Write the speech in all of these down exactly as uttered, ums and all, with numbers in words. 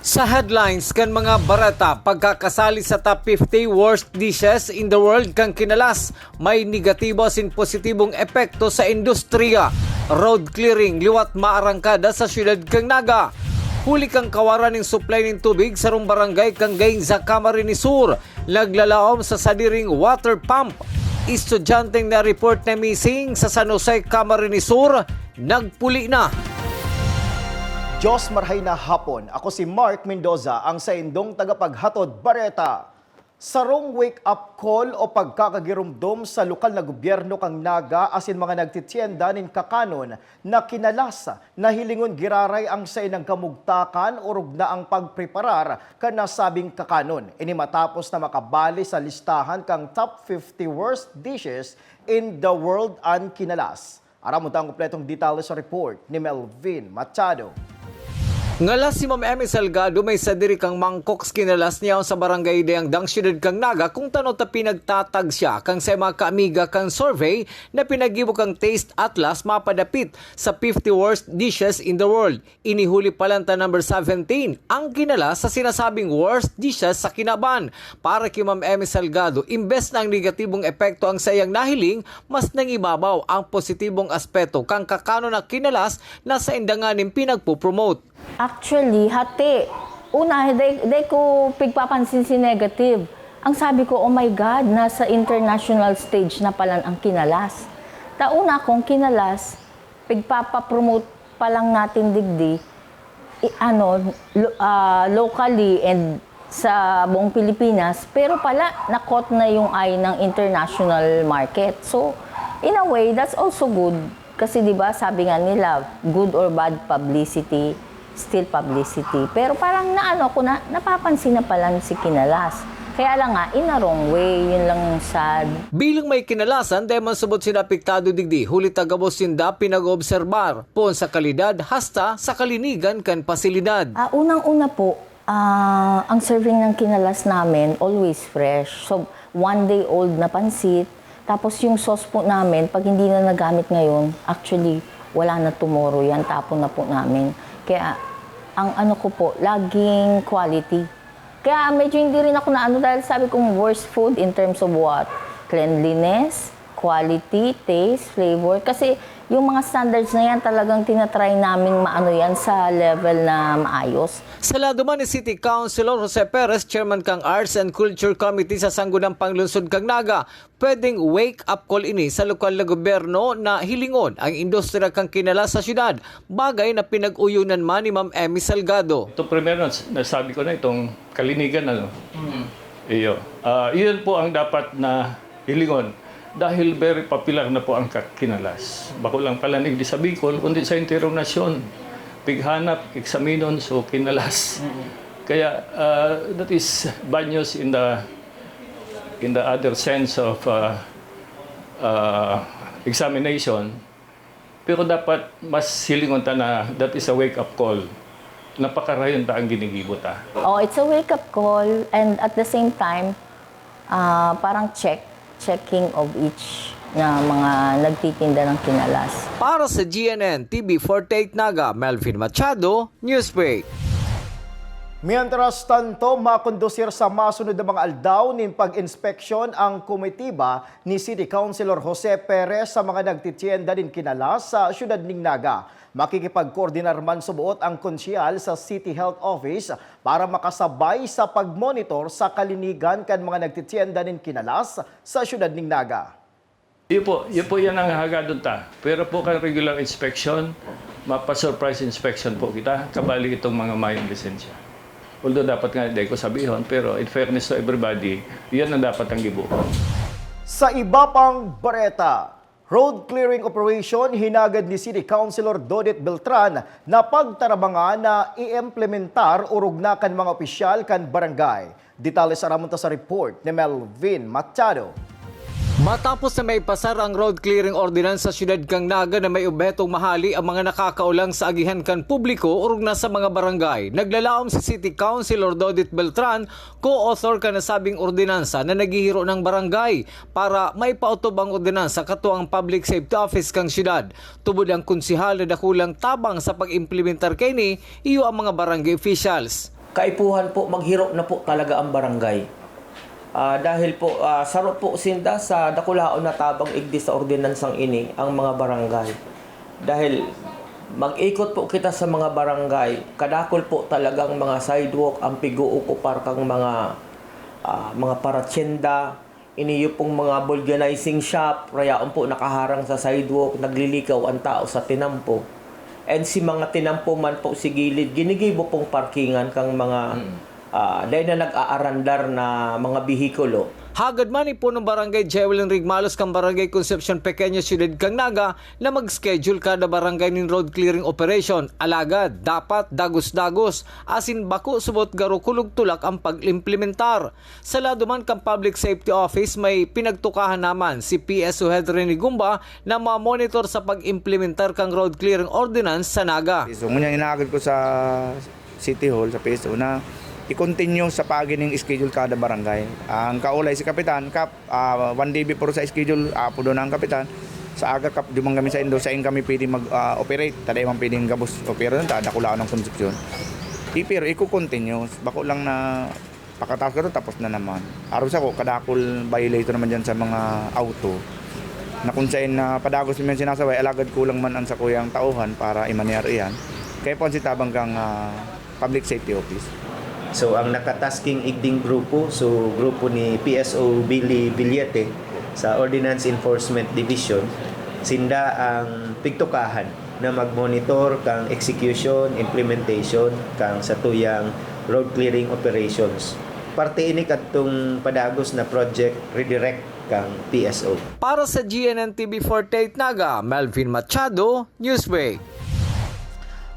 Sa headlines kan mga bareta, pagkakasali sa top fifty worst dishes in the world kan kinalas, may negatibo asin positibong epekto sa industriya. Road clearing liwat maarangkada sa siyudad kan Naga. Huli kan kawaran nin supply nin tubig, sarong barangay kan Gainza, Camarines Sur, naglalaom sa sadiring water pump. Estudyanteng na-report na missing sa San Jose, Camarines Sur, nagpuli na. Diyos marhay na hapon. Ako si Mark Mendoza, ang saindong tagapaghatod bareta. Sarong wake-up call o pagkakagiromdom sa lokal na gobyerno kan Naga asin mga nagtitienda nin kakanon na kinalas na hilingon giraray ang saindang kamugtakan orog na ang pagpreparar kan nasabing kakanon. Ini matapos na makabali sa listahan kan top fifty worst dishes in the world an kinalas. Aram mo ta ang kompletong detalye sa report ni Melvin Machado. Ngalas si Ma'am Emmy Salgado may sadiri kang mangkok sa kinalas niya sa barangay Dayangdang, siyudad kan Naga, kung tano ta pinagtatag siya kan sa mga kaamiga kan survey na pinaggibo kan Taste Atlas mapadapit sa fifty worst dishes in the world. Ini huli pa lang ta number seventeen ang kinalas sa sinasabing worst dishes sa kinaban. Para ki Ma'am Emmy Salgado, imbes na ang negatibong epekto ang saiyang nahiling, mas nangibabaw ang positibong aspeto kan kakanon na kinalas na sainda nganing pinagpo-promote. Actually, hati. Una, dai, dai ko pigpapansin si negative. Ang sabi ko, "Oh my God, nasa international stage na palan ang kinalas." Ta una kong kinalas, pigpapa-promote pa lang natin digdi, i-, ano, lo-, ah, locally and sa buong Pilipinas, pero pala na-caught na yung eye ng international market. So, in a way, that's also good. Kasi 'di ba, sabi nga nila, good or bad publicity, still publicity. Pero parang naano ako na, napapansin na pala si kinalas. Kaya lang nga, in a wrong way, yun lang yung sad. Bilang may kinalasan, dai man subot sinda apektado digdi, huli ta gabos sinda pinag-oobserbar, poon sa kalidad, hasta sa kalinigan kan pasilidad. Ah, unang-una po, ah, ang serving ng kinalas namin, always fresh. So, one day old na pansit. Tapos yung sauce po namin, pag hindi na nagamit ngayon, actually, wala na tomorrow yan, tapon na po namin. Kaya, ang ano ko po, laging quality. Kaya medyo hindi rin ako naano dahil sabi kong worst food in terms of what? Cleanliness, quality, taste, flavor. Kasi yung mga standards na yan talagang tinatry naming maano yan sa level na maayos. Sa lado man ni City Councilor Jose Perez, chairman kang Arts and Culture Committee sa Sangguniang Panglungsod kan Naga, pwedeng wake-up call ini sa lokal na gobyerno na hilingon ang industriya kan kinalas sa syudad, bagay na pinag-uyonan man ni Ma'am Emmy Salgado. Itong primero, nas-, nasabi ko na, itong kalinigan, ano? Mm. Iyo. Ah, iyon po ang dapat na hilingon dahil very popular na po ang ka-, kinalas. Bako lang pala nigdi sa Bicol, kundi sa entero nasyon. Pighanap, eksaminon, so kinalas. Mm. Kaya, ah, that is bad news in the, in the other sense of, ah, ah, examination. Pero dapat mas hilingon ta na that is a wake-up call. Napakarayon ta ang ginigibo ta. Oh, it's a wake-up call, and at the same time, ah, parang check, checking of each na mga nagtitinda ng kinalas. Para sa G N N T V forty-eight Naga, Melvin Machado, Newsbreak. Mientras tanto, makondusir sa masunod na mga aldaw nin pag-inspeksyon ang komitiba ni City Councilor Jose Perez sa mga nagtitienda nin kinalas sa siyudad nin Naga. Makikipagkoordinar man suboot ang konsehal sa City Health Office para makasabay sa pagmonitor sa kalinigan kan mga nagtitienda nin kinalas sa siyudad nin Naga. Iyo po, iyo po yan ang hagadon ta. Pero po kan regular inspection, mapa-surprise inspection po kita, kabali itong mga mayong lisensya. Although dapat nga, di ko sabihon, pero in fairness to everybody, yan ang dapat ang gibuhon. Sa iba pang bareta, road clearing operation hinagad ni City Councilor Dodit Beltran na pagtarabangan na i-implementar orog na kan mga opisyal kan barangay. Detalye sa ramon ta sa report ni Melvin Machado. Matapos na maipasar ang road clearing ordinance sa siyudad kan Naga na may obhetong mahali ang mga nakakaolang sa agihan kan publiko orog na sa mga barangay, naglalaom si City Councilor Dodit Beltran, co-author kan nasabing ordinansa, na naghihiro ng barangay para maipaotob ang ordinansa kato ang Public Safety Office kan siyudad. Tubod ang konsehal na dakulang tabang sa pag-implementar kaini, iyo ang mga barangay officials. Kaipuhan po, maghiro na po talaga ang barangay. Ah, dahil po, ah, saro po sinda sa dakulaon na tabang igdi sa ordinansang ini ang mga barangay. Dahil mag-ikot po kita sa mga barangay, kadakul po talagang mga sidewalk ang pig-ookupar kang mga, ah, mga paratyenda, Iniyo pong mga vulcanizing shop, rayaon po nakaharang sa sidewalk, naglilikaw ang tao sa tinampo. And si mga tinampo man po si gilid, ginigibo pong parkingan kang mga, ah, dai na nag-aarandar na mga bihikulo. Hagad man ni Punong Barangay Jewelyn Rigmalos kan Barangay Concepcion, Pequeña Syudad kan Naga, na mag-schedule kada barangay nin road clearing operation. Alagad, dapat dagos-dagos, asin bako subot garo kulog-tulak ang pag-implementar. Sa lado man kan Public Safety Office, may pinagtukahan naman si P S O Head Rene Gumba na mamonitor sa pag-implementar kan road clearing ordinance sa Naga. So, ngunyan inaagad ko sa City Hall, sa P S O, na i-continue sa paagi ning schedule kada barangay. Ang kaulay si Kapitan, Kap, ah, one day before sa schedule, apod na ang Kapitan. Sa aga, Kap, duman kami sa Indo, sain kami pwede mag, ah, operate. Taday man pwedeng gabos operate, ta, dakulaon ang Concepcion. I-, pero i-continue. Bako lang na Pakataas ko to, tapos na naman. Arog sako, kadakul violator naman dyan sa mga auto, na kung sain na padagos naman sinasabay, alagad kulang man ang sakuyang tauhan para i-manear iyan. Kaya po ang sitabang kang, ah, Public Safety Office. So, ang nakatasking igding grupo, so, grupo ni P S O Billy Villete sa Ordinance Enforcement Division, sinda ang pigtukahan na mag-monitor kang execution, implementation kang satuyang road clearing operations. Parte ini kadtong padagos na Project Redirect kang P S O. Para sa G N N T V forty-eight Naga, Melvin Machado, Newsbreak.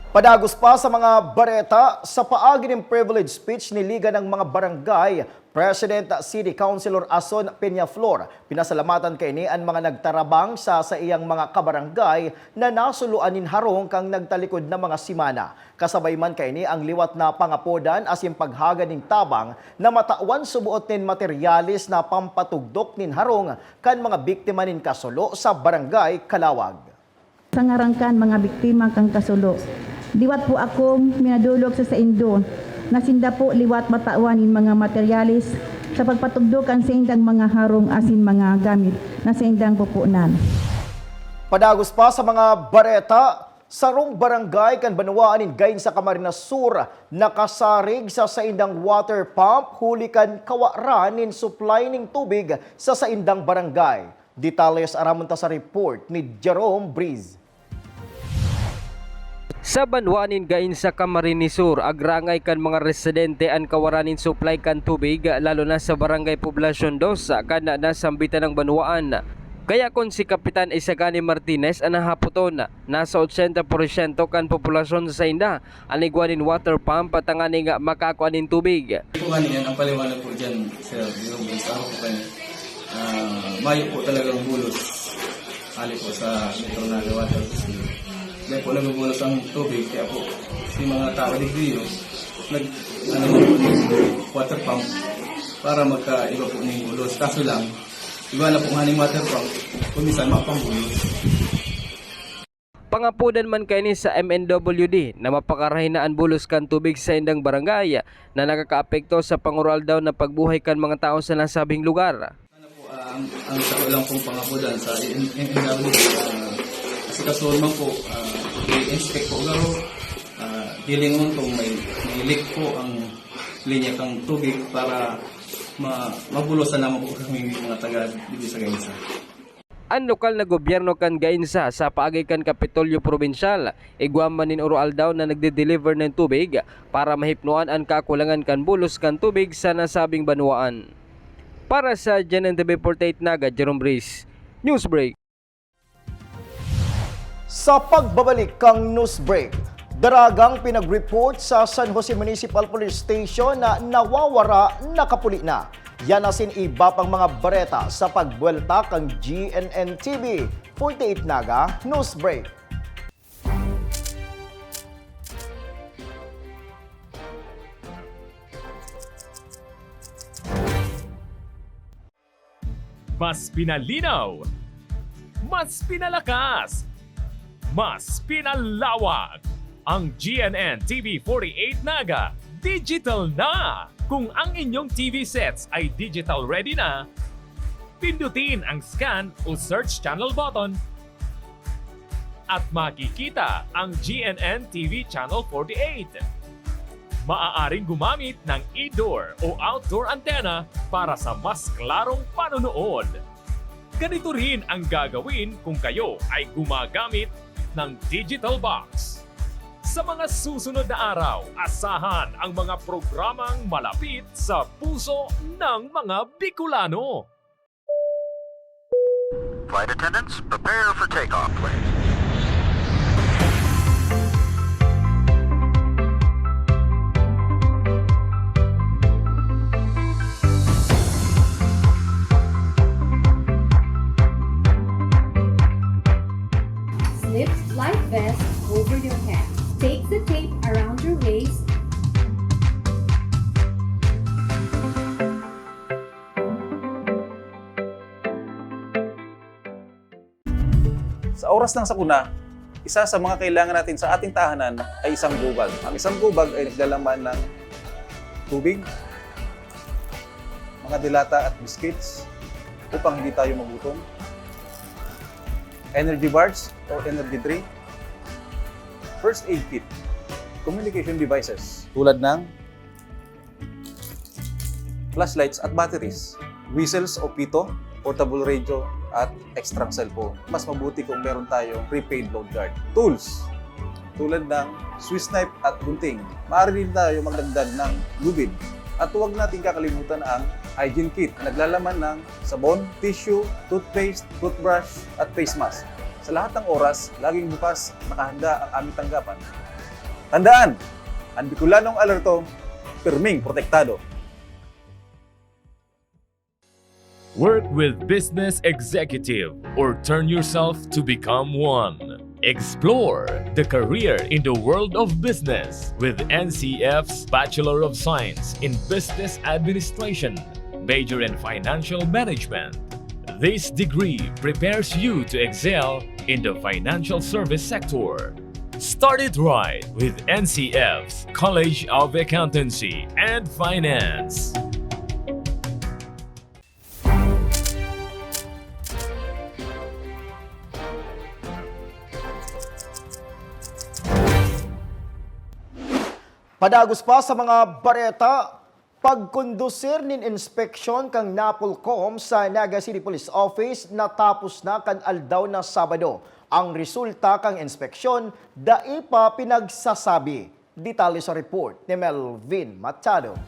Padagos pa sa mga bareta, sa paagi nin privilege speech ni Liga ng mga Barangay, President City Councilor Ason Peñaflor, pinasalamatan kaini an mga nagtarabang sa saiyang mga kabarangay na nasuluan nin harong kan nagtalikod na mga semana. Kasabay man kaini ang liwat na pangapodan asin paghagad nin tabang na matawan suboot nin materyales na pampatugdok nin harong kan mga biktima nin kasulo sa Barangay Calawag. Sa ngaran kan mga biktima kan kasulo, liwat po akong minadolog sa saindo na sinda po liwat matawan nin mga materyales sa pagpatugdok kan saindang mga harong asin mga gamit na saindang pupunan. Padagos pa sa mga bareta, sarong barangay kan banwaan nin Gainza, Camarines Sur nakasarig sa saindang water pump huli kan kawaran nin supply nin tubig sa saindang barangay. Detalye sa aramon ta sa report ni Jerome Breeze. Sa banwaan nin Gainza, Camarines Sur, agrangay kan mga residente an kawaran nin supply kan tubig, lalo na sa Barangay Poblacion dos, kan nasambitan na banwaan. Kaya kun si Kapitan Isagani Martinez an hahapoton, nasa ochenta porsyento kan populasyon sa sainda an igwa nin water pump tanganing makakua nin tubig. Kung ano yan, ang paliwanag po dyan, sir, yung sa ako po kayo, ah, mayo po talagang bulos. Ali po sa Metro Naga Water System. Diyan po nabubulos ang tubig, kaya po si mga tao digdi, nag, ano, water pump para magkaiba po ng bulos. Kaso lang, iba na po nga ng water pump, kung minsan mapambulos. Pangapodan man kaini sa M N W D na mapakarahay na an bulos kan tubig sa saindang barangay na nakakaapekto sa pangoroaldaw na pagbuhay kan mga tawo sa nasabing lugar. Sana po, ah, ang, ang sako lang pong pangapodan sa M N W D, ah, asikasuhon man po, ah, i-inspect po garo, ah, hilingon kung may, may leak po ang linya kang tubig para ma-, mabulosan naman po kami mga taga dito sa Gainza. An lokal na gobyerno kan Gainza sa paagi kan Kapitolyo Probinsyal, igwa man nin oroaldaw na nagde-deliver nin tubig para mahipnoan an kakulangan kan bulos kan tubig sa nasabing banwaan. Para sa G N N T V forty-eight Naga, Jerome Breeze, Newsbreak. Sa pagbabalik kan Newsbreak, daragang pinag-report sa San Jose Municipal Police Station na nawawara, nakapuli na. Yan asin iba pang mga bareta sa pagbuwelta kan G N N T V forty-eight Naga Newsbreak. Mas pinalinaw, mas pinalakas, mas pinalawak ang G N N T V forty-eight Naga Digital na! Kung ang inyong T V sets ay digital ready na, pindutin ang scan o search channel button at makikita ang G N N T V Channel forty-eight. Maaaring gumamit ng indoor o outdoor antenna para sa mas klarong panonood. Ganito rin ang gagawin kung kayo ay gumagamit ng digital box. Sa mga susunod na araw, asahan ang mga programang malapit sa puso ng mga Bicolano. Flight attendants, prepare for takeoff, please. Slip life vest over your head. Take the tape around your waist. Sa oras ng sakuna, isa sa mga kailangan natin sa ating tahanan ay isang gubag. Ang isang gubag ay naglalaman ng tubig, mga delata at biscuits upang hindi tayo magutom, energy bars o energy drink, first aid kit, communication devices tulad ng flashlights at batteries, whistles o pito, portable radio, at extrang cellphone. Mas mabuti kung meron tayong prepaid load guard. Tools, tulad ng Swiss knife at gunting. Maaari din tayo magdagdag ng lubid. At huwag natin kakalimutan ang hygiene kit na naglalaman ng sabon, tissue, toothpaste, toothbrush, at face mask. Sa lahat ng oras, laging bukas, nakahanda ang aming tanggapan. Tandaan, ang Bicolanong alerto, pirming protektado. Work with Business Executive or turn yourself to become one. Explore the career in the world of business with N C F's Bachelor of Science in Business Administration, major in Financial Management. This degree prepares you to excel in the financial service sector. Start it right with N C F's College of Accountancy and Finance. Padagos pa sa mga bareta, pagkondusir nin inspeksyon kan NAPOLCOM sa Naga City Police Office natapos na kan aldaw na Sabado. Ang resulta kan inspeksyon dai pa pinagsasabi. Detalye sa report ni Melvin Machado.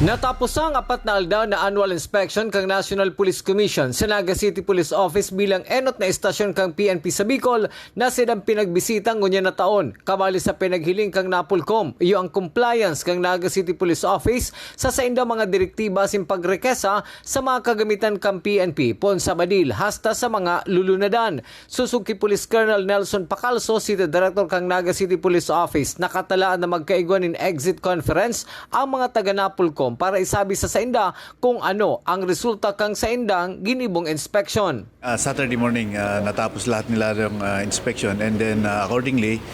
Natapos ang apat na aldaw na annual inspection kan National Police Commission sa Naga City Police Office bilang enot na estasyon kan P N P sa Bicol na sinda pinagbisita ngunyan na taon. Kabali sa pinaghiling kan NAPOLCOM, iyo ang compliance kan Naga City Police Office sa saindang mga direktiba asin pagrekesa sa mga kagamitan kan P N P, poon sa badil, hasta sa mga lulunadan. Sosog ki Police Colonel Nelson Pacalso, City Director kan Naga City Police Office, nakatalaan na magkaigwa nin exit conference ang mga taga NAPOLCOM para isabi sa sainda kung ano ang resulta kan saindang ginibong inspeksyon. Ah, Saturday morning, ah, natapos lahat nila yung, ah, inspection, and then, ah, accordingly,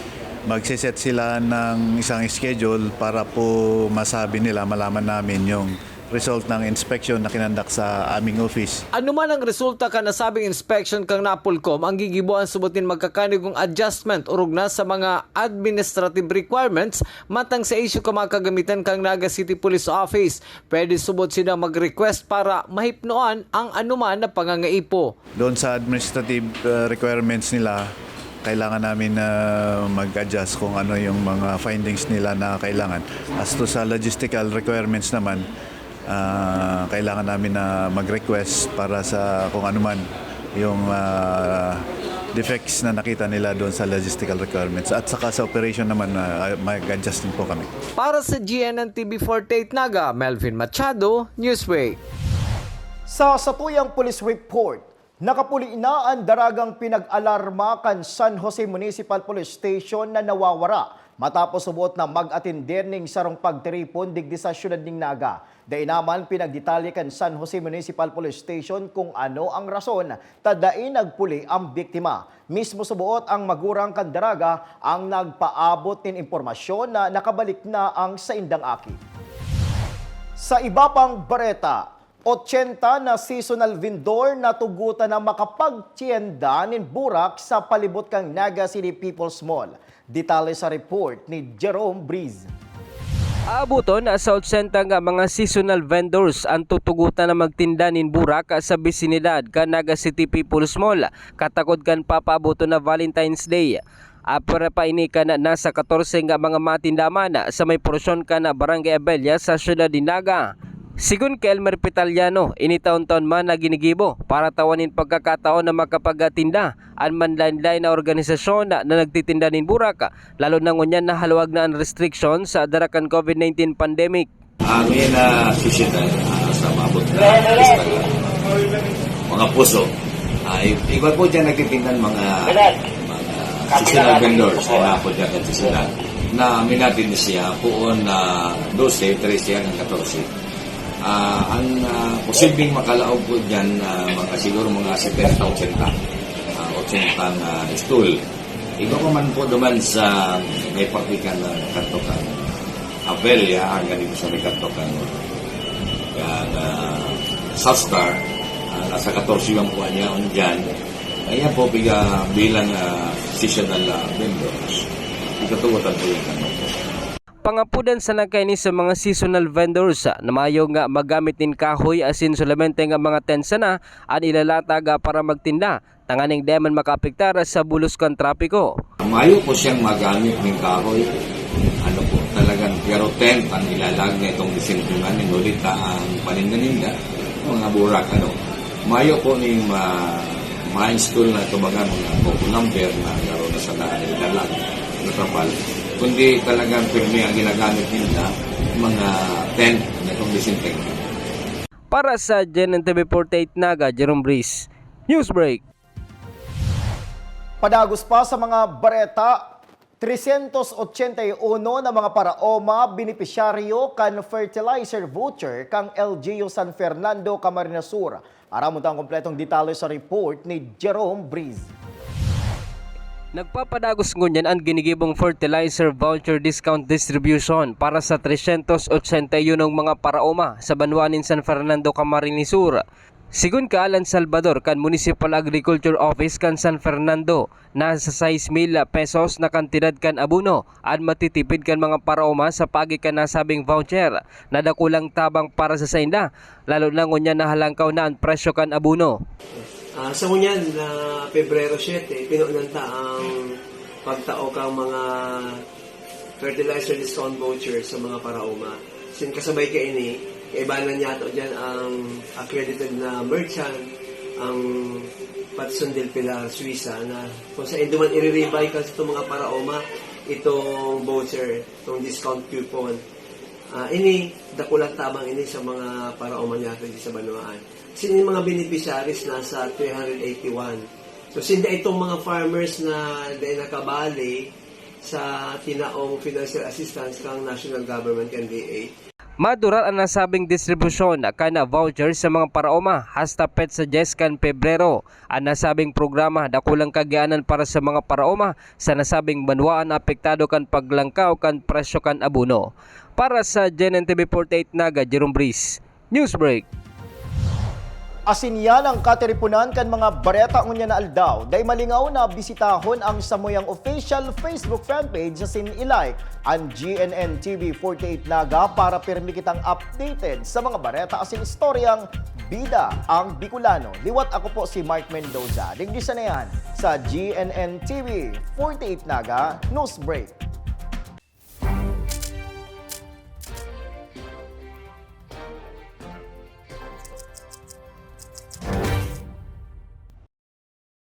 magse-set sila ng isang schedule para po masabi nila, malaman namin yung result ng inspection na kinondak sa aming office. Ano man ang resulta kan nasabing inspection kan NAPOLCOM, ang gigiboan subot nin magkakanigong adjustment orog na sa mga administrative requirements mantang sa issue kan mga kagamitan kan Naga City Police Office. Pwede subot sinda mag-request para mahipnoan ang anoman na pangangaipo. Doon sa administrative, uh, requirements nila, kailangan namin na mag-adjust kung ano yung mga findings nila na kailangan. As to sa logistical requirements naman, ah, kailangan namin na mag-request para sa kung ano man yung, ah, defects na nakita nila doon sa logistical requirements. At saka sa operation naman, ah, mag-adjust din po kami. Para sa G N N T V forty-eight Naga, Melvin Machado, Newsway. Sa satuyang police report, nakapuli na an daragang pinag-alarma kan San Jose Municipal Police Station na nawawara Matapos suboot na mag-atender ning sarong pagtiripon digdi sa siyudad nin Naga, dai naman pinagdetalye kan San Jose Municipal Police Station kung ano ang rason ta dai nagpuli ang biktima. Mismo suboot ang magurang kan daraga ang nagpaabot nin impormasyon na nakabalik na ang saindang aki. Sa iba pang bareta, ochenta na seasonal vendor natugutan na makapagtienda nin burak sa palibot kan Naga City People's Mall. Detalye sa report ni Jerome Breeze. Aaboton sa ochenta nga mga seasonal vendors an tutugotan na magtinda nin burak sa bisinidad kan Naga City People's Mall, katakod kan papaaboton na Valentine's Day. Apwera pa ini kan nasa katorse nga mga matindaman sa may porsyon kan Barangay Abella sa siyudad nin Naga. Sigon ki Elmer Pitaliano, ini taon-taon man na ginigibo para tawan nin pagkakataon na makapagtinda an manlaen-laen na organisasyon na nagtitinda nin burak, lalo na ngunyan na haluag na an restriction sa dara kan COVID nineteen pandemic. Ang iyang, ah, sosyedad, ah, sa maabot na lista ng mga puso. Ah, i-, iba po dyan nagtitindan mga, mga seasonal vendors na po dyan nagtitinda. Na minati ni siya, poon na dose, trese hanggang katorse. Ah, ang, ah, posibleng makalaog po dyan, ah, mga siguro mga setenta, ochenta. Ah, ochenta na stall. Iba pa man po naman sa may praktikal na kanto kan Abella, hanggang dito sa may kanto kan, kan, ah, South Star, ah, nasa katorse man po niya, on dyan. Ayan po, piga, bilang, ah, seasonal, ah, vendors. Ikatuwatan po yung kanto. Pangapudan sana kaini sa mga seasonal vendors na mayo nga magamit nin kahoy asin solamente nga mga tent sana an ilalatag para magtinda, tanganing dai man makaapektar sa bulos kan trapiko. Mayo po siyang magamit nin kahoy. Ano po, talagang garo tent ang ilalag na itong disintungan, huli ta ang paninda-ninda, mga burak, ano. Mayo po ning ma-, ma-install na ito, baga, mga coco number na garo na sa daan ilalag, na trapal. Kundi talagang pirmi ang ginagamit nila, mga tent na itong disinfectant. Para sa G N N T V forty-eight Naga, Jerome Breeze, Newsbreak. Padagos pa sa mga bareta, tresyentos ochenta y uno na mga paraoma benepisyaryo kan fertilizer voucher kan L G U San Fernando, Camarines Sur. Aramon ta ang kompletong detalye sa report ni Jerome Breeze. Nagpapadagos ngunyan an ginigibong fertilizer voucher discount distribution para sa tresyentos ochenta y uno mga paraoma sa banwaan nin San Fernando, Camarines Sur. Sigon ka Alan Salvador kan Municipal Agriculture Office kan San Fernando, nasa sais mil pesos na kantidad kan abono an matitipid kan mga paraoma sa paagi kan nasabing voucher na dakulang tabang para sa sainda, lalo na ngunyan na halangkaw na an presyo kan abono. Ah, sa ngunyan na Pebrero siyete, pinunan ta ang pagtao kang mga fertilizer discount voucher sa mga paraoma. Sin kasabay kaini, kaibanan niya ato dyan ang accredited na merchant, ang Patson del Pilar, Suiza, na kung sa induman iririba kan sa itong mga paraoma, itong voucher, itong discount coupon. Ah, ini, dakulang tabang ini sa mga paraoma niya sa banwaan. Sin mga beneficiaries nasa three hundred eighty-one. So, sinda itong mga farmers na dai nakabali, sa tinaong financial assistance kan national government kan D A. Madurar an nasabing distribusyon kan voucher sa mga paraoma hasta petsa dyes kan Pebrero. An nasabing programa dakulang kagianan para sa mga paraoma sa nasabing banwaan na apektado kan paglangkaw kan presyo kan abono. Para sa G N N T V forty-eight Naga, Jerome Breeze, Newsbreak. Asin yan ang katiriponan kan mga bareta ngunyan na aldaw. Dai malingaw na bisitahon ang samuyang official Facebook fanpage asin i-like an G N N T V forty-eight Naga para pirmi kitang updated sa mga bareta asin istoryang bida ang Bicolano. Liwat ako po si Mark Mendoza. Digdi sa na yan sa G N N T V forty-eight Naga Newsbreak.